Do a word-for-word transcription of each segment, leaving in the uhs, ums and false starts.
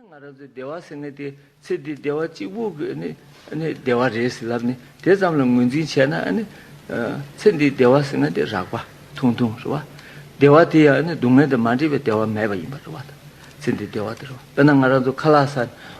ང་རང་ཚོའི་བདེ་བ་ཟེར་མཁན་དེ་ཚེ་འདིའི་བདེ་བ་གཅིག་པུ་གི་ནི་ནི་བདེ་བ་རེད་ཟེར་ལབ་ནས་དེ་ཙམ་ལ་ངོས་འཛིན་བྱས་ན་ནི་ཚེ་འདིའི་བདེ་བ་ཟེར་མཁན་དེ་རགས་པ་ཐུང་ཐུང་རེད་བ། བདེ་བ་དེ་ཡང་ནི་སྡུག་བསྔལ་དང་མ་འདྲེས་པའི་བདེ་བ་མེད་པ་ཡིན་པ་རེད་བ། ཚེ་འདིའི་བདེ་བ་དེ་རེད་བ། དཔེར་ན་ང་རང་ཚོ་ཁ་ལག་ཟ་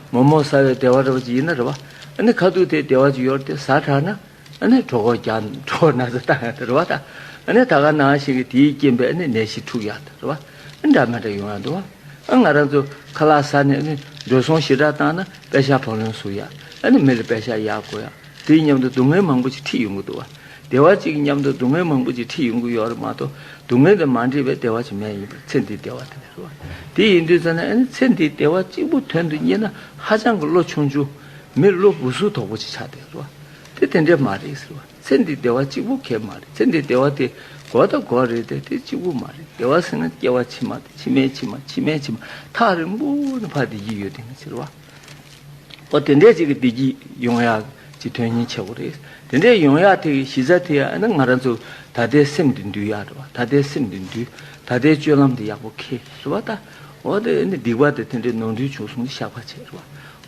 མོག་མོག་ཟ་བའི་བདེ་བ་རེད་བ་ཅིག་ཡིན་ན་རེད་བ། ཨ་ནི་ཁ་ཐུག་དེ་བདེ་བ་ཅིག་ཡོད་རེད་དེ་ཟ་དྲགས་ན། ཨ་ནི་གྲོད་ཁོག་རྒྱགས་གྲོད་ཁོག་ན་ཚ་བཏང་ཡག་དེ་རེད་བ་ད། ཨ་ནི་ད་ག་ནང་བཞིན་གྱི་དེའི་རྐྱེན་པས་ཨ་ནི་ནད་གཞི་འཁྲུགས་ཡག་དེ་རེད་བ། ཨ་འདྲ་མི་འདྲ་ཡོང་ཡག་འདུག་བ། ཨ་ང་རང་ཚོ་ཁ་ལག་ཟ་ནས་ཨ་ནི་འགྲོ་སོང་ཞེ་དྲག་བཏང་ན་པེ་ཤག་བུ་ལོན་ཟུག་ཡག་ཨ་ནི་མི་ལ་པེ་ཤག་གཡར་དགོས་ཡག་དེའི་མཉམ་དུ་སྡུག་བསྔལ་མང་པོ་ཅིག་འཁྲིད་ཡོང་གི་འདུག་བ། བདེ་བ་གཅིག་གི་མཉམ་དུ་སྡུག་བསྔལ་མང་པོ་ཅིག་འཁྲིད་ཡོང་གི་ཡོད་རེད་མ་གཏོགས་སྡུག་བསྔལ་དང་མ་འདྲེས་པའི་བདེ་བ་ཅིག་མེད་ཡིན་པར་ཚེ་འདིའི་བདེ་བ་དེ་ནི་རེད་བ། དེ་ཡིན་དུས་ཙ་ན་ཨ་ནི་ཚེ་འདིའི་བདེ་བ་གཅིག་པུ་དོན་དུ་གཉེར་ན་ཧ་ཅང་གི་བློ་ཆུང་ཆུང་། མི་བློ་སྦུ་སུ་དོག་པོ་ཅིག་ཆགས་བསྡད་རེད་བ། དེ་དེ་འདྲས་མ་རེད་ཟེར་བ། ཚེ་འདིའི་བདེ་བ་གཅིག་པུ་གང་ཡང་མ་རེད། ཚེ་འདིའི་བདེ་བ་དེ་མགོ་དང་མགོ་རེད་དེ་དེ་གཅིག་པུ་མ་རེད། བདེ་བ་ཟེར་ན་སྐྱེ་བ་ཕྱི་མ་དང་ཕྱི་མའི་ཕྱི་མ་ཕྱི་མའི་ཕྱི་མ་ཐག་རིང་པོ་ནས་ཕར་བསྡད་ཀྱི་ཡོད་དེ་ནི་ཟེར་བ། ཨོ་དེ་འདྲས་ཅིག་གི་བདེ་སྐྱིད་ཡོང་ཡག་ཅིག་དོན་སྙིང་ཆེ་བོ་རེད། དེ་འདྲས་ཡོང་ཡག་དེ་གི་གཞི་རྩ་དེ་ཡང་ཨ་ནི་ང་རང་ཚོ་ད་ལྟའི་སེམས་འདི་འདུལ་ཡག་རེད་བ། ད་ལྟའི་སེམས་འདི་འདུལ། ད་ལྟའི་སྤྱོད་ལམ་འདི་ཡག་པོ་འཁྱེར་རེད་བ་ད། ཨོ་དེ་ཨ་ནི་སྡིག་པ་དེ་དེ་འདྲས་ནོར་འཁྲུལ་བྱུང་སོང་ནི་བཤགས་པ་བྱེད་རེད་བ།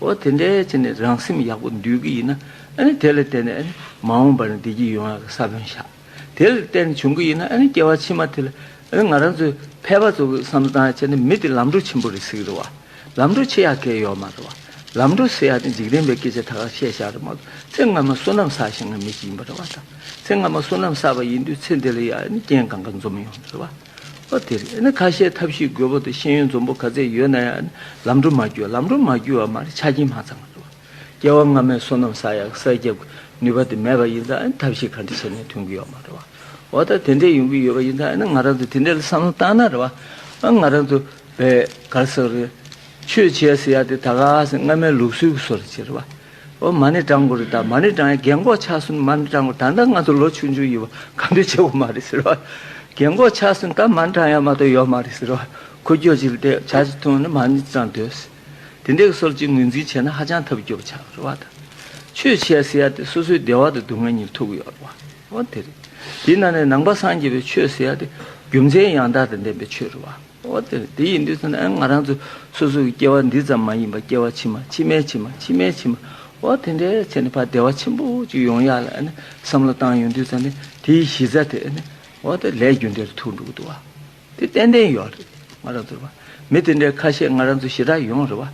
ཨོ་དེ་འདྲའི་བྱས་ནས་རང་སེམས་ཡག་པོ་འདུལ་གི་ཡིན་ན་ཨ་ནི་དེ་ལ་བརྟེན་ནས་ཨ་ནི་མ་འོངས་པར་བདེ་སྐྱིད་ཡོང་ཡག་གི་ས་བོན་བཞག་དེ་ལ་བརྟེན་ནས་བྱུང་གི་ཡིན་ན་ཨ་ནི་སྐྱེ་བ་ཕྱི་མ་དེ་ལ་ཨ་ནི་ང་རང་ཚོའི་ཕལ་པ་ཚོ་གི་བསམ་བློ་བཏང་ཡག་བྱས་ན་མི་དེ་ལམ་འགྲོ་ཆེན་པོ་རེད་ཟེར་གི་རེད་བ། ལམ་འགྲོ་ཆེ་ཡག་གང་ཡང་ཡོད་མ་རེད་བ། ལམ་འགྲོ་ཟེར་ཡག་དེ་འཇིག་རྟེན་པའི་སྐད་ཆ་ད་ག་བཤད་བཞག་རེད་མ་གཏོགས་ཚེ་སྔ་མ་བསོད་ནམས་བསགས་ཤེས་མཁན་མི་ཞིག་ཡིན་པ་རེད་བ་ད། ཚེ་སྔ་མ་བསོད་ནམས་བསགས་པ་ཡིན་དུས་ཚེ་འདི་ལ་ཡང་ཨ་ནི་རྐྱེན་གང་ག་འཛོམས་ཡོང་གི་རེད་བ། ཨོ་དེ་རེད། ཨ་ནི་ཁ་ཤས་ཐབས་ཤེས་རྒོད་པོ་དང་ཤེས་ཡོན་འཛོམས་པོ་ག་ཚད་ཡོད་ན་ཡང་ཨ་ནི་ལམ་འགྲོ་མ་བསྒྱུར་བ། ལམ་འགྲོ་མ་བསྒྱུར་བ་མ་རེད། ཆ་རྐྱེན་མ་ཚང་བ་རེད་བ། སྐྱེ་བ་སྔ་མའི་བསོད་ནམས་བསགས་ཡག་གི་ས་རྒྱབ་ཀྱི་ནུས་པ་དེ་མེད་པ་ཡིན་ཙང་ཨ་ནི་ཐབས་ཤེས་ག་འདྲ་བྱས་ནས་ཐོན་གྱི་ཡོད་མ་རེད་བ། འོ་ད་དེ་འདྲས་ཡོང་གི་ཡོད་པ་ཡིན་ཙང་ཨ་ནི་ང་རང་ཚོ་དེ་འདྲས་ལ་བསམ་བློ་བཏང་ན་རེད་བ། ཨ་ང་རང་ཚོ་བས་ག་རེ་ཟེར་རེད། ཆོས་བྱས་ཟེར་ཡག་དེ་ད་ག་ཟེར་སྔ་མའི་ལུགས་སྲོལ་གྱི་བཟོ་འདྲ་བྱས་རེད་བ། འོ་མ་ཎི་བགྲང་དགོས་རེད། ད་མ་ཎི་བགྲང་ཡག་རྒན་གོག་ཆགས་སོང་ན་མ་ཎི་བགྲང་དགོས། ད་ལྟ་ང་ཚོ་ལོ་ཆུང་ཆུང་ཡིན་པ་ག་འདྲ་བྱེད་དགོས་མ་རེད་ཟེར་བ། རྒན་གོག་ཆགས་སོང་ན་ད་མ་ཎི་བགྲང་ཡག་མ་གཏོགས་ཡོད་མ་རེད་ཟེར་བ། ཁུ་སྐྱོ་ཅིག་ལ་བསྡད་ཇ་ཅིག་འཐུང་ནས་མ་ཎི་བགྲང་སྡོད་ཟེར། དེ་འདྲའི་སོར་གཅིག་ངོས་འཛིན་བྱས་ན་ཧ་ཅང་ཐབས་སྐྱོ་པོ་ཆགས་རེད་བ་ད། ཆོས་བྱས་ཟེར་ཡག་དེ་སོ་སོའི་བདེ་བ་དང་སྡུག་བསྔལ་གཉིས་ཐུག་གི་ཡོད་རེད་བ། འོ་དེ་རེད། དེའི་ནང་ནས་ནང་པ་སངས་རྒྱས་པའི་ཆོས་ཟེར་ཡག་དེ་རྒྱུ་མཚན་ཡང་དག་དང་ལྡན་པའི་ཆོས་རེད་བ། འོ་དེ་རེད། དེ་ཡིན་དུས་ཙམ་ན་ཨ་ང་རང་ཚོ་སོ་སོ་གི་སྐྱེ་བ་འདི་ཙམ་མ་ཡིན་པ་སྐྱེ་བ་ཕྱི་མ་ཕྱི་མའི་ཕྱི་མ་ཕྱི་མའི་ཕྱི་མ་འོ་དེ་འདྲའི་བྱས་ནས་ཕར་བདེ་བ་ཆེན་པོ་ཅིག་ཡོང་ཡག་ལ་ཨ་ནི་བསམ་བློ་བཏང་ཡོང་དུས་ཙམ་ནས་དེའི་གཞི་རྩ་དེ་ཨ་ནི་འོ་དེ་ལས་རྒྱུ་འབྲས་ལ་ཐུག་འགྲོ་གི་འདུག་བ། དེ་ཏན་ཏན་ཡོད་རེད། ང་རང་ཚོར་བ། མི་དེ་འདྲའི་ཁ་ཤས་ང་རང་ཚོ་ཞེ་དྲག་ཡོང་རེད་བ།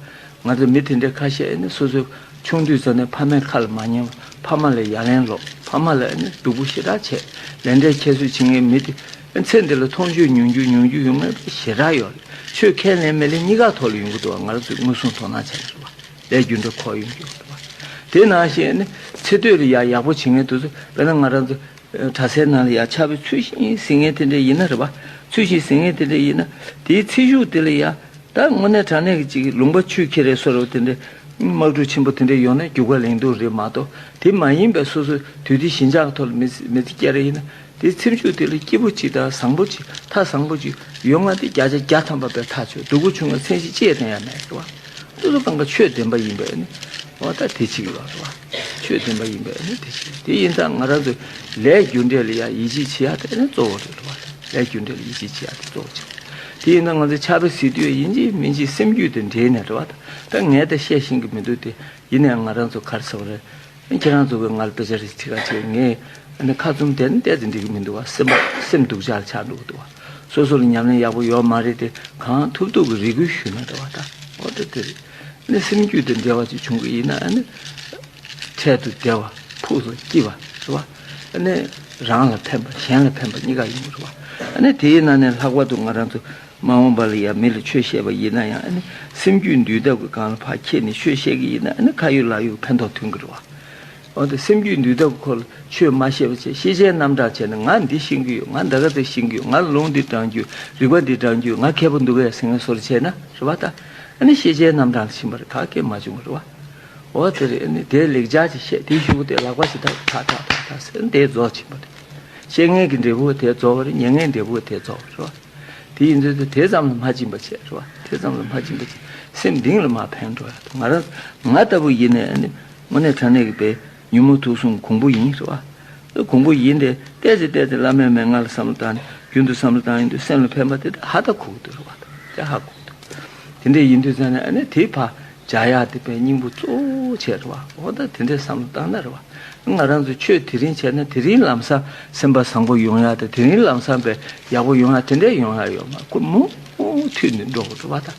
ང་ཚོ་མི་དེ་འདྲའི་ཁ་ཤས་ནི་སོ་སོའི་ཆུང་དུས་ཙམ་ནས་ཕ་མའི་ཁ་ལ་མ་ཉན་པ། ཕ་མ་ལ་ཡ་ལན་སློག་ཕ་མ་ལ་ནི་སྡུག་པོ་ཞེ་དྲག་བྱས། ལས་འབྲས་ཁྱད་གསོད་བྱེད་མཁན་མི་དེ་ཚེ་འདི་ལ་མཐོང་ཆོས་མྱོང་རྒྱུ་མྱོང་རྒྱུ་ཡོང་མཁན་ཞེ་དྲག་ཡོད་རེད། ཆོས་ཁས་ལེན་མི་ལེན་གཉིས་ཀ་ཐོག་ལ་ཡོང་གི་འདུག་བ། ང་རང་ཚོས་མངོན་སུམ་དོ་སྣང་བྱས་ནས་རེད་བ། ལས་རྒྱུ་འབྲས་འཁོར་ཡོང་གི་ཡོད་རེད་བ། དེ་ནང་བཞིན་ནི་ཚེ་སྟོད་ལ་ཡ་ཡག་པོ་བྱེད་མཁན་དེ་ཚོ་དཔེར་ན་ང་རང་ཚོ། གྲྭ་སའི་ནང་ལ་ཡ་ཕྱག་དཔེ་ཚུལ་བཞིན་གཟིགས་མཁན་དེ་འདྲ་ཡིན་ན་རེད་བ། ཚུལ་བཞིན་གཟིགས་མཁན་དེ་འདྲ་ཡིན་ན་དེའི་ཚེ་མཇུག་དེ་ལ་ཡ་ད་དངོས་གནས་དྲང་གནས་ཀྱི་ཅིག་ལུང་པ་ཆུ་ཁྱེར་རེ་སོ་རེ་བ་དེ་འདྲ་དམག་འཁྲུག་ཆེན་པོ་དེ་འདྲ་ཡོང་ན་རྒྱུག་པ་ལེན་འདུག་རེད་མ་གཏོགས་དེ་མ་ཡིན་པའི་སོ་སོའི་དུས་བདེ་ཞི་འཇགས་ཀྱི་ཐོག་ལ་མི་མི་ཚེ་སྐྱེལ་རེ་ཡིན་ན་དེའི་ཚེ་མཇུག་དེ་ལ་སྐྱིད་པོ་ཅིག་དང་བཟང་པོ་ཅིག་ཐག་བཟང་པོ་ཅིག་ཡོང་ང་དེ་བརྒྱ་ཆ་བརྒྱ་ཐམ་པ་པའི་ཐག་ཆོད། སྡུག་པོ་བྱུང་ང་མཚན་གཞི་ཅི་ཡང་བསྟན་ཡ་མེད་རེད་བ། སོ་སོ་གང་ག་ཆོས་བདེན་པ་ཡིན་པས་ནི། འོ་ད་དེ་གཅིག་ལ་རེད་བ། ཆོས་བདེན་པ་ཡིན་པས་ནི་དེ་གཅིག་དེ་ཡིན་ཙང་ང་རང་ཚོས་ལས་རྒྱུ་འབྲས་ལ་ཡང་ཡིད་ཆེས་བྱེད་ཡ་དེ་ནི་གཙོ་བོ་རེད་བ། ལས་རྒྱུ་འབྲས་ལ་ཡིད་ཆེས་བྱེད་ཡ་དེ་གཙོ་བོ་གཅིག་དེ་ཡིན་ཙང་ང་ཚོས་ཕྱག་དཔེ་གཟིགས་དུས་ཡིན་གཅིག་མིན་གཅིག་སེམས་རྒྱུད་དེ་འདྲེས་ནས་རེད་བ། ད་ངས་ད་བཤད་ཤེས་ཀྱི་མི་འདུག་དེ་ཡིན་ནའང་ང་རང་ཚོ་ག་རེ་ཟེར་བ་རེད། ཁྱེད་རང་ཚོ་གིས་ང་ལ་དཔེ་ཆ་རེ་ཁྲིད་ག་ཁྲིད་ངས་ཨ་ནི་ཁ་བཙུམ་བསྡད་ན་བལྟས་ཙམ་འགྲིག་གི་མི་འདུག་བ། སེམས་པ་སེམས་སྡུག་ཅག་ལ་ཆགས་འགྲོ་གི་འདུག་བ། སོ་སོ་ལ་ཉམས་ལེན་ཡག་པོ་ཡོད་མ་རེད་དེ་གང་ཐུབ་ཐུབ་ཀྱི་རེ་སྐུལ་ཞུས་ན་འདྲ་བ་ད། འོ་དེ་དེ་རེད། ཨ་ནི་སེམས་རྒྱུད་དང་འབྲེལ་བ་ཅིག་བྱུང་གི་ཡིན་ན་ཨ་ནི་འཕྲལ་དུ་བདེ་བ་ཕུགས་སུ་སྐྱིད་པ་རེད་བ། ཨ་ནི་རང་ལ་ཕན་པ་གཞན་ལ་ཕན་པ་གཉིས་ཀ་ཡོང་གི་རེད་བ། ཨ་ནི་དེའི་ནང་ནས་ལྷག་པར་དུ་ང་རང་ཚོ་མ་འོངས་པ་ལ་ཡང་མི་ལ་ཆོས་བཤད་པ་ཡིན་ན་ཡང་ཨ་ནི་སེམས་རྒྱུད་འདུལ་ཐབས་ཀྱི་སྒང་ལ་ཕར་འཁྱེར་ནས་ཆོས་བཤད་ཀྱི་ཡིན་ན་ཨ་ནི་ཁ་ཡོད་ལག་ཡོད་ཕན་ཐོགས་ཐོན་གྱི་རེད་བ། འོ་དེ་སེམས་རྒྱུད་འདུལ་ཐབས་ཀྱི་སྐོར་ལ་ཆོས་མ་བཤད་པ་བྱས་ཤེས་བྱའི་རྣམ་གྲངས་བྱས་ནས་ང་འདི་ཤེས་ཀྱི་ཡོད། ང་འདི་ག་ཚོད་ཤེས་ཀྱི་ཡོད། ང་ལུང་འདི་དྲངས་རྒྱུ་རིགས་པ་འདི་དྲངས་རྒྱུ་ང་མཁས་པོ་འདུག་གས་ཟེར་མཁན་བཟོ་འདྲ་བྱས་ན་རེད་བ་ད། ཨ་ནི་ཤེས་བྱའི་རྣམ་གྲངས་ལ་ཕྱིན་པ་རེད། ག་གེ་མ་བྱུང་བ་རེད་བ། འོ་དེ་རེད། ཨ་ནི་དེ་ལེགས་སྦྱར་གྱི་བཤད་དེའི་གཞུག་གུ་དེ་ལག་པ་ཞིག་ཐག་ཐག་ཐག་ཐག་ཐག་ཟེར་ནས་དེ་རྫོགས་ཕྱིན་པ་རེད། བཤད་མཁན་གྱི་འབྲས་བུ་དེ་རྫོགས་པ་རེད། ཉན་མཁན་འབྲས་བུ་དེ་རྫོགས་པ་རེད་བ། དེ་ཡིན་དུས་དེ་ཙམ་ལ་མ་སྦྱིན་པ་བྱས་རེད་བ། དེ་ཙམ་ལ་མ་སྦྱིན་པ་བྱས་སེམས་གཏིང་ལ་མར་ཕན་འགྲོ་ཡ། ང་རང་ང་ལྟ་བུ་ཡིན་ནའི་ཨ་ནི་དངོས་གནས་དྲང་གནས་ཀྱི་དཔེ་ཉོན་མོངས་དུག་གསུམ་གོང་བུ་ཡིན་རེད་བ། གོང་བུ་ཡིན་ཏེ་བལྟས་ཚེ་བལྟས་ཚེ་བླ་མའི་མན་ངག་ལ་བསམ་བློ་བཏང་ནས་རྒྱུན་དུ་བསམ་བློ་བཏང་ཡོང་དུས་སེམས་ལ་ཕན་པ་དེ་དག་ཧ་ད་གོ་གི་འདུག་རེད་བ། དེ་ཧ་གོ་གི་འདུག་དེ་འདྲ་ཡིན་དུས་ཙང་ནས་ཨ་ནི་དེ་ཕར་བྱ་ཡག་དེ་དཔེ་སྙིང་པོ་གཙོ་བོ་བྱས་རེད་བ། འོ་ད་དེ་འདྲའི་བསམ་བློ་བཏང་ན་རེད་བ། ང་རང་ཚོ་ཆོས་དེ་རིང་བྱས་ན་དེ་རིང་ལམ་སང་སེམས་པ་བཟང་པོ་ཡོང་ཡག་དང་དེ་རིང་ལམ་སང་དཔེ་ཡག་པོ་ཡོང་ཡག་དེ་འདྲ་ཡོང་ཡག་ཡོད་མ་རེད། ཁོ་མུ་མཐུད་ནས་འགྲོ་དགོས་རེད་བ། ད་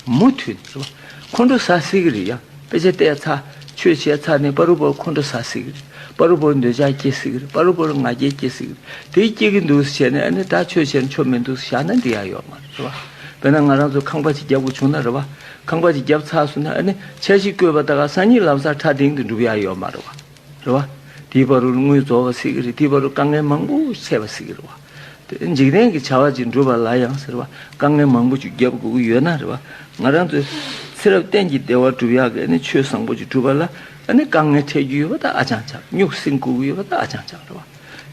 མུ་མཐུད་ནས་རེད་བ། ཁོང་ཁྲོ་ཟ་སྲིད་ཀྱི་རེད་ཡ། དཔེ་ཆ་བལྟས་ཚར། ཆོས་བྱས་ཚར་ནས་པ་རུ་པ་རུ་ཁོང་ཁྲོ་ཟ་སྲིད་ཀྱི་རེད། པ་རུ་པ་རུ་འདོད་ཆགས་སྐྱེ་སྲིད་ཀྱི་རེད། པ་རུ་པ་རུ་ང་རྒྱལ་སྐྱེ་སྲིད་ཀྱི་རེད། དེ་སྐྱེ་གི་འདུག་ཟེར་བྱས་ནས་ཨ་ནི་ད་ཆོས་བྱས་ན་ཆོ་མི་འདུག་ཟེར་བཞག་ན་འགྲིག་ཡག་ཡོད་མ་རེད་བ། དཔེར་ན་ང་རང་ཚོ་ཁང་པ་ཅིག་རྒྱབ་དགོས་བྱུང་ན་རེད་བ། ཁང་པ་ཅིག་རྒྱབ་ཚར་སོང་ན་ཨ་ནི་འཆར་གཞི་བཀོད་པ་ད་ག་སང་ཉིན་ལམ་སང་ཁྲ་ལྡིང་དུ་འགྲུབ་ཡག་ཡོད་མ་རེད་བ། རེད་བ། དེའི་བར་དུ་དངུལ་རྫོགས་པ་སྲིད་ཀྱི་རེད། དེའི་བར་དུ་དཀའ་ངལ་མང་པོ་འཕྲད་པ་སྲིད་ཀྱི་རེད་བ། དེ་འཇིག་རྟེན་གྱི་བྱ་བ་ཅིག་འགྲུབ་པ་ལ་ཡང་ཟེར་བ། དཀའ་ངལ་མང་པོ་ཅིག་རྒྱབ་དགོས་ཀྱི་ཡོད་ན་རེད་བ། ང་རང་ཚོའི་ཚེ་རབས་གཏན་གྱི་བདེ་བ་སྒྲུབ་ཡག་གི་ཨ་ནི་ཆོས་བཟང་པོ་ཅིག་སྒྲུབ་པ་ལ་ཨ་ནི་དཀའ་ངལ་འཕྲད་རྒྱུ་ཡོད་པ་ད་ཨ་ཅང་ཅང་། སྨྱུག་སྲིང་དགོས་ཀྱི་ཡོད་པ་ད་ཨ་ཅང་ཅང་རེད་བ།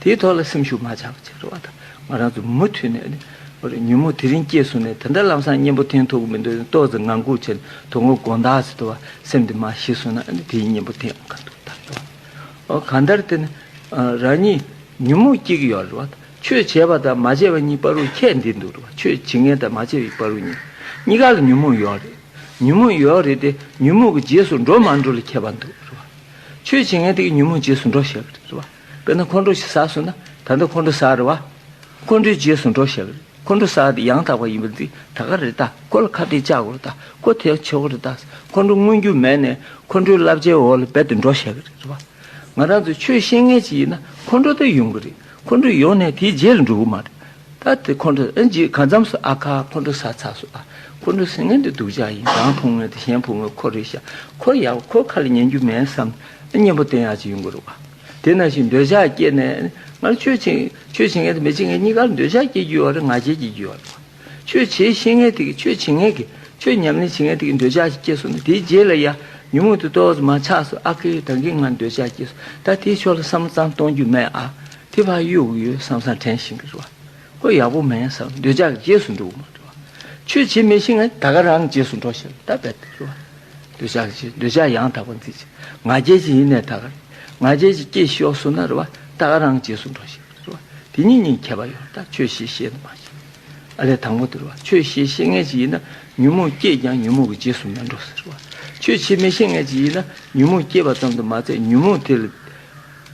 དེའི་ཐོག་ལ་སེམས་ཤུགས་མ་ཆག་པ་བྱེད་རེད་བ། ད་ང་རང་ཚོ་མུ་མཐུད་ནས་ཨ་ནི་ཉོན་མོངས་དེ་རིང་སྐྱེས་སོང་ནས་ད་ལྟ་ལམ་སང་གཉེན་པོ་འཐེན་ཐུབ་ཀྱི་མི་འདུག་ཏོག་ཙམ་ངང་སྒུག་བྱས་ནས་དོ་དགོང་དགོང་དག་ཟེར་དུ་བ་སེམས་དེ་མར་ཞི་སོང་ན་ཨ་ནི་དེའི་གཉེན་པོ་འཐེན་ཡོང་ག་འདུག་ད་རེད་བ། ཨོ་གང་ལྟར་དེ་ནི་ཨ་རང་ཉིད་ཉོན་མོངས་སྐྱེ་གི་ཡོད་རེད་བ། ཆོས་བྱས་པ་དང་མ་བྱས་པ་གཉིས་བར་དུ་ཁྱད་འདི་འདུག་རེད་བ། ཆོས་བྱེད་མཁན་དང་མ་བྱས་པའི་བར་དུ་གཉིས། གཉིས་ཀ་ལ་ཉོན་མོངས་ཡོད་རེད། ཉོན་མོངས་ཡོད་རེད་དེ་ཉོན་མོངས་ཀྱི་རྗེས་སུ་འགྲོ་མ་འགྲོ་ལ་ཁྱད་པར་འདུག་རེད་བ། ཆོས་བྱེད་མཁན་དེ་གི་ཉོན་མོངས་རྗེས་སུ་འགྲོ་བཤད་གི་རེད་བ། དཔེར་ན་ཁོང་ཁྲོ་ཞིག་ཟ་སོང་ན་ད་ལྟ་ཁོང་ཁྲོ་ཟ་རེད་བ། ཁོང་ཁྲོའི་རྗེས་སུ་འགྲོ་བཤད་གི་རེད། ཁོང་ཁྲོ་ཟ་དེ་ཡང་དག་པ་ཡིན་པ་འདི་ད་ག་རེད། ད་ཁོ་ལ་ཁ་གཏད་བཅག་དགོས་རེད། ད་ཁོ་དེ་བྱེད་དགོས་རེད། ད་ཁོང་ཁྲོ་མངོན་རྒྱུ་མེད་ནས་ཁོང་ཁྲོའི་བསླབ་བྱའི་འོག་ལ་རྦད་དེ་འགྲོ་བཤད་གི་རེད་བ། ང་རང་ཚོ་ཆོས་ཤེས་མཁན་ཅིག་ཡིན་ན་ཁོང་ཁྲོ་དེ་ཡོང་གི་རེད། ཁོང་ཁྲོ་ཡོང་ནས་དེའི་རྗེས་ལ་འགྲོ་གི་མ་རེད། ད་དེ་ཁོང་ཁྲོ་ཨེ་འཇིག་གང་འཚམ་སུ་ཨ་ཁ་ཁོང་ཁྲོ་ཟ་ཚར་སོང་། ཨ་ཁོང་ཁྲོ་ཟ་མཁན་དེ་སྡུག་ཅག་ཡིན། རང་ཕུང་མཁན་དེ་གཞན་ཕུང་མཁན་ཁོ་རེད་ཤག་ཁོ་ཡག་ཁོ་ཁ་ལ་ཉན་རྒྱུ་མེད་བསམ་ཨེ་གཉེན་པོ་བསྟེན་ཡག་ཅིག་ཡོང་གི་རེད་བ། དེ་ནང་བཞིན་འདོད་ཆགས་སྐྱེས་ནས་ང་ལ་ཆོས་བྱེད་ཆོས་བྱེད་མཁན་དེ་མི་བྱེད་མཁན་གཉིས་ཀ་ལ་འདོད་ཆགས་སྐྱེ་རྒྱུ་ཡོད་རེད། ང་རྒྱལ་སྐྱེ་རྒྱུ་ཡོད་རེད་བ། ཆོས་བྱེད་ཤེས་མཁན་དེ་གི་ཆོས་བྱེད་མཁན་གི་ཆོས་ཉམས་ལེན་བྱེད་མཁན་དེ་གི་འདོད་ཆགས་ཤིག་སྐྱེས་སོང་ན་དེའི་རྗེས་ལ་ཡ་ཉོན་མོངས་དེ་ཏོག་ཙམ་མར་ཆག་སོང་། ཨ་ཁེ་ད་གིན་ང་འདོད་ཆགས་སྐྱེས་སོང་། ད་དེའི་ཕྱོགས་ལ་བསམ་བློ་ཙམ་གཏོང་རྒྱུ་མེད། ཨ་དེ་ཕར་གཡུག་གི་ཡོད་བསམ་བསམ་དྲན་ཤེས་ཀྱི་རེད་བ། ཁོ་ཡག་པོ་མེད་བསམ་འདོད་ཆགས་ཀྱི་རྗེས་སུ་འགྲོ་གི་མ་རེད་བ། ཆོས་བྱེད་མི་ཤེས་ན་ད་ག་རང་རྗེས་སུ་འགྲོ་ཤེས་ད་རྦད་དེ་རེད་བ། འདོད་ཆགས་ཀྱི་རྗེས་འདོད་ཆགས་ཡང་དག་པ་འཛིན་བྱེད། ང་རྒྱལ་གྱི་ཡིན་ནས་ད་ག་རེད། ང་རྒྱལ་གྱི་སྐྱེས་ཤོར་སོང་ན་རེད་བ། ད་ག་རང་རྗེས་སུ་འགྲོ་ཤེས་རེད་བ། དེ་གཉིས་གཉིས་ཁྱད་པར་ཡོད། ད་ཆོས་ཤེས་ཤེས་ནི་མ་ཤེས། ཨ་ལས་དང་པོ་དེ་རེད་བ། ཆོས་ཤེས་ཤེས་མཁན་ཞིག་ཡིན་ན་ཉོན་མོངས་སྐྱེས་ཀྱང་ཉོན་མོངས་ཀྱི་རྗེས་སུ་མི་འགྲོ་ཟེར་བ། ཆོས་བྱེད་མི་ཤེས་མཁན་ཞིག་ཡིན་ན་ཉོན་མོངས་སྐྱེས་པ་ཙམ་དུ་མ་ཚད་ཉོན་མོངས་དེ་ལ་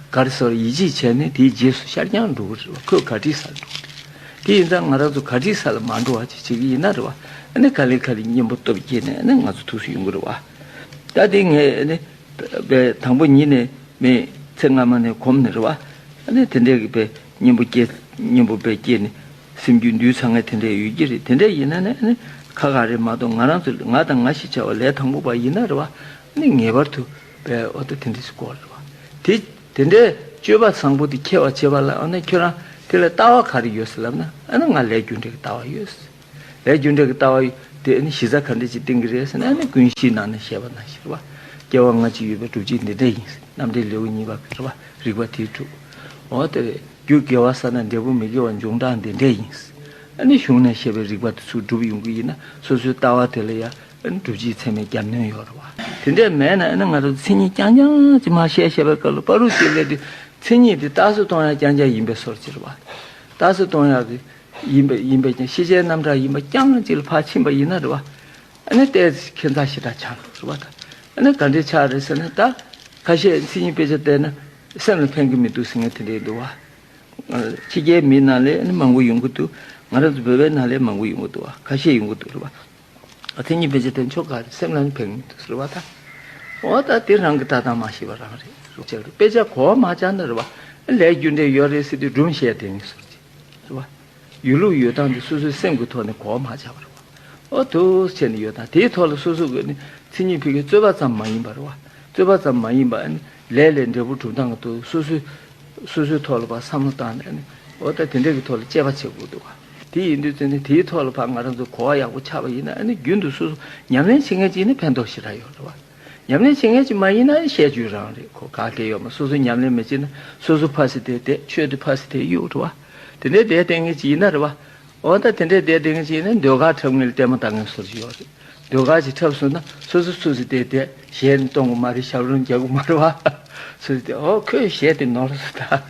ག་རེ་ཟེར་ཡིད་ཆེས་བྱས་ནས་དེའི་རྗེས་སུ་ཤར་རྐྱང་འགྲོ་གི་རེད་བ། ཁོས་ག་འདྲས་ས་ལ་འགྲོ་གི་རེད། དེ་ཡིན་ཙང་ང་རང་ཚོ་ག་འདྲས་ས་ལ་མ་འགྲོ་བ་ཅིག་བྱེད་ཀྱི་ཡིན་ན་རེད་བ། ཨ་ནི་ག་ལེ་ག་ལེ་གཉེན་པོ་སྟོབས་སྐྱེས་ནས་ཨ་ནི་ང་ཚོ་ཐུགས་སུ་ཡོང་གི་རེད་བ། ད་དེ་ངས་ཨ་ནི་པའི་དང་པོ་ཉིད་ནས་མི་ཚེ་སྔ་མ་ནས་གོམས་ནས་རེད་བ། ཨ་ནི་དེ་འདྲས་ཀྱི་པའི་གཉེན་པོ་སྐྱེས་གཉེན་པོ་པའི་སྐྱེས་ནས་སེམས་རྒྱུད་འདུས་ཚང་ངས་དེ་འདྲས་ཡོད་ཀྱི་རེད། དེ་འདྲས་ཡིན་ན་ནི་ཨ་ནི་ཁ་ཁ་རེད་མ་གཏོགས་ང་རང་ཚོ་ང་དང་ང་ཞེས་བྱ་བ་ལས་དང་པོ་པ་ཡིན་ན་རེད་བ། ཨ་ནི་ངེས་པར་དུ་པའི་འོ་ད་དེ་འདྲས་སུ་གོ་རེད་བ། དེ་དེ་འདྲས་སྤྱོད་པ་བཟང་པོ་དེ་འཁྱེར་བ་བྱེད་པ་ལ་ཨ་ནི་ཁྱོད་རང་དེ་ལ་ལྟ་བ་ག་རེ་ཡོད་ཟེར་ལབ་ན་ཨ་ནི་ང་ལས་རྒྱུ་འབྲས་ཀྱི་ལྟ་བ་ཡོད་ཟེར། ལས་རྒྱུ་འབྲས་ཀྱི་ལྟ་བ་དེ་ནི་གཞི་རྩ་ག་འདྲ་ཅིག་བསྟན་གྱི་རེད་ཟེར་ན་ནི་ཀུན་གཞིའི་ནང་ནས་བཤད་པ་ནང་བཞིན་རེད་བ། སྐྱེ་བ་སྔ་ཕྱི་ཡོད་པའི་སྒྲུབ་བྱེད་འདི་འདྲ་ཡིན་ཟེར། རྣམ་འགྲེལ་ལེའུ་གཉིས་པ་གི་རེད་བ། རིགས་པ་དེས་གྲུབ། འོ་དེ་རེད། རྒྱུ་དགེ་བ་བསགས་ན་འབྲས་བུ་མི་དགེ་བ་འབྱུང་སྟངས་འདི་འདྲ་ཡིན་ཟེར། ཨ་ནི་གཞུང་ནས་བཤད་པའི་རིགས་པ་དེ་ཚུར་སྒྲུབ་ཡོང་གི་ཡིན་ན་སོ་སོའི་ལྟ་བ་དེ་ལ་ཡ་ཨ་ནི་སྒྲུབ་བྱེད་ཚད་མའི་རྒྱབ་སྣོན་ཡོད་རེད་བ། དེ་འདྲ་མེད་ན་ཨ་ནི་ང་རང་ཚོ་མཚན་ཉིད་རྐྱང་རྐྱང་ཅིག་མ་བཤད་བཤད་པའི་སྐབས་ལ་བར་དུ་དེ་ལས་དེ་མཚན་ཉིད་དེ་རྟགས་སུ་གཏོང་ཡ་རྐྱང་རྐྱང་ཡིན་པའི་བཟོ་འདྲ་ཅིག་རེད་བ། རྟགས་སུ་གཏོང་ཡག་གི་ཡིན་པ་ཡིན་པས་ཀྱང་ཤེས་བྱའི་རྣམ་གྲངས་ཡིན་པ་རྐྱང་གཅིག་ལ་ཕར་ཕྱིན་པ་ཡིན་ན་རེད་བ། ཨ་ནི་ཏོག་ཙམ་ཁྱད་མཚར་ཞེ་དྲག་ཆགས་འགྲོ་རེད་བ། ད་ཨ་ནི་ག་འདྲས་ཆགས་རེད་ཟེར་ན་ད་ཁ་ཤས་མཚན་ཉིད་དཔེ་ཆ་བལྟས་ན་སེམས་ལ་ཕན་གྱི་མི་འདུག་ཟེར་མཁན་དེ་འདྲས་འདུག་བ། ཕྱི་རྒྱལ་མི་ནང་ལས་ཨ་ནི་མང་པོ་ཡོང་གི་འདུག་ང་རང་ཚོ་བོད་པའི་ནང་ལས་མང་པོ་ཡོང་གི་འདུག་བ། ཁ་ཤས་ཡོང་གི་འདུག་རེད་བ། ཨ་མཚན་ཉིད་དཔེ་ཆ་དེ་ཆོ་ག་རེད། སེམས་ལ་ནི་ཕན་གྱི་མི་འདུག་ཟེར་བ་ད། འོ་ད་དེ་རང་གི་ལྟ་སྟངས་མ་ཤེས་པ་རང་རེད་ཟེར་བ། དཔེ་ཆ་གོ་བ་མ་ཆགས་ན་རེད་བ། ལས་རྒྱུ་འབྲས་ཡོད་རེད་ཟེར་དུས་སྒྲུང་བཤད་དེ་ནི་ཟེར་གྱི་རེད་བ། ཡོད་ལུགས་ཡོད་སྟངས་དེ་སོ་སོའི་སེམས་ཀྱི་ཐོག་ནས་གོ་བ་མ་ཆགས་པ་རེད་བ། འོ་དུ་བྱས་ནས་ཡོད་དང་དེའི་ཐོག་ལ་སོ་སོ་གི་ནི་མཚན་ཉིད་ཕུལ་མཁན་རྩོད་པ་ཙམ་མ་ཡིན་པ་རེད་བ། རྩོད་པ་ཙམ་མ་ཡིན་པ་ཨ་ནི་ལས་ལས་འབྲས་བུ་གྲུབ་སྟངས་དུ་སོ་སོའི་སོ་སོའི་ཐོག་ལ་ཕར་བསམ་བློ་བཏང་ནས་ཨ་ནི་འོ་ད་དེ་འདྲ་གི་ཐོག་ལ་དཔྱད་པ་བྱེད་དགོས་འདུག་བ། དེ་ཡིན་དུས་ཙང་ནི་དེའི་ཐོག་ལ་ཕར་ང་རང་ཚོ་གོ་བ་ཡག་པོ་ཆགས་པ་ཡིན་ན་ཨ་ནི་རྒྱུན་དུ་སོ་སོ་ཉམས་ལེན་བྱེད་མཁན་ཅིག་ནི་ཕན་ཐོགས་ཞེ་དྲག་ཡོད་རེད་བ། ཉམས་ལེན་བྱེད་མཁན་ཅིག་མ་ཡིན་ན་བཤད་རྒྱུ་རང་རེད། ཁོ་ག་གེ་ཡོད་མ། སོ་སོ་ཉམས་ལེན་མི་བྱེད་ན་སོ་སོ་ཕ་སི་དེ་བསྡད། ཆོས་དེ་ཕ་སི་དེ་གཡུག་འགྲོ་བ། དེ་འདྲའི་བསྡད་བསྡད་མཁན་ཅིག་ཡིན་ན་རེད་བ། འོ་ད་དེ་འདྲའི་བསྡད་བསྡད་མཁན་ཅིག་ཡིན་ན་ཟློས་གར་འཁྲབ་མཁན་ལ་ལྟད་མོ་ལྟ་མཁན་བཟོ་ཅིག་ཡོད་རེད། ཟློས་གར་ཅིག་འཁྲབ་སོང་ན་སོ་སོ་སོ་སོ་བསྡད་བསྡད་གཞས་ནི་གཏོང་གི་མ་རེད། ཞབས་བྲོ་རྒྱག་གི་མ་རེད་བ། སོ་སོ་བསྡད། འོ་ཁོས་གཞས་དེ་ནོར་སོང་ད།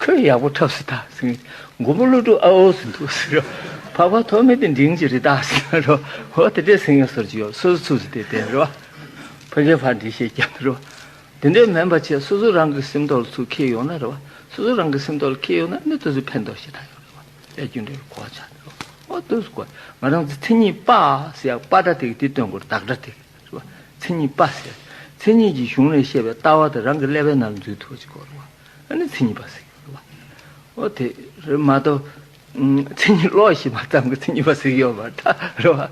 ཁོས་ཡག་པོ་འཁྲབ་སོང་ད་ཟེར། མགོན་པོ་ཀླུ་སྒྲུབ་ཨ་འོ་ཟེར་འདུག་ཟེར། འཕགས་པ་ཐོགས་མེད་དེ་འབྲིང་གི་རི་དྭགས་ཟེར་རོ། འོ་དེ་འདྲས་སེང་གེ་སོར་གྱི་ཡོད། སོ་སོ་ཚུགས་སུ་དེ་བསྟན་རོ། ཕ་གིའི་ཕར་འགྲེལ་བཤད་རྒྱབ་རོ། དེ་འདྲས་མིན་པ་བྱས་སོ་སོ་རང་གི་སེམས་ཐོག་ལ་ཚུར་འཁྱེར་ཡོང་ན་རེད་བ། སོ་སོ་རང་གི་སེམས་ཐོག་ལ་འཁྱེར་ཡོང་ན་ནི་དེ་ཚོ་ཕན་ཐོགས་ཞེ་དྲག་ཡོད་རེད་བ། དེ་རྒྱུ་འབྲས་གོ་བ་ཆགས་འདུག་འོ་དེ་ཚོ་གོ། ང་རང་ཚོ་མཚན་ཉིད་པ་ཟེར་ཡག་པ་སྒྲ་དེ་གི་དེ་སྟོན་དགོས་རེད། བདག་སྒྲ་དེ་གི་རེད་བ། མཚན་ཉིད་པ་ཟེར། མཚན་ཉིད་ཀྱི་གཞུང་ནས་བཤད་པའི་ལྟ་བ་དེ་རང་གི་ཀླད་པའི་ནང་ལ་འཛུལ་ཐུབ་པ་ཅིག་དགོས་རེད་བ། ཨ་ནི་མཚན་ཉིད་པ་ཟེར་གྱི་རེད་བ། འོ་དེ་རེད་མ་གཏོགས། མཚན་ཉིད་ཀློག་ཤེས་པ་ཙམ་གྱིས་མཚན་ཉིད་པ་ཟེར་གྱི་ཡོད་མ་རེད་ད། རེད་བ།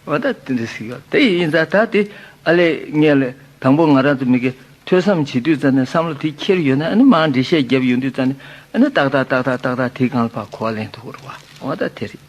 འོ་ད་དེ་འདྲ་ཟེར་གྱི་ཡོད། དེ་ཡིན་ཙང་ད་དེ་ཨ་ལས་ངས་ལས་དང་པོ་ང་རང་ཚོ་མི་གི་ཐོས་བསམ་བྱེད་དུས་ཙམ་ནས་བསམ་བློ་དེ་འཁྱེར་ཡོད་ན་ཨ་ནི་མར་འགྲེལ་བཤད་རྒྱབ་ཡོང་དུས་ཙམ་ནས་ཨ་ནི་ཏག་ཏག་ཏག་ཏག་ཏག་ཏག་དེའི་སྒང་ལ་ཕར་གོ་བ་ལེན་ཐུབ་ཀྱི་རེད་བ། འོ་ད་དེ་རེད།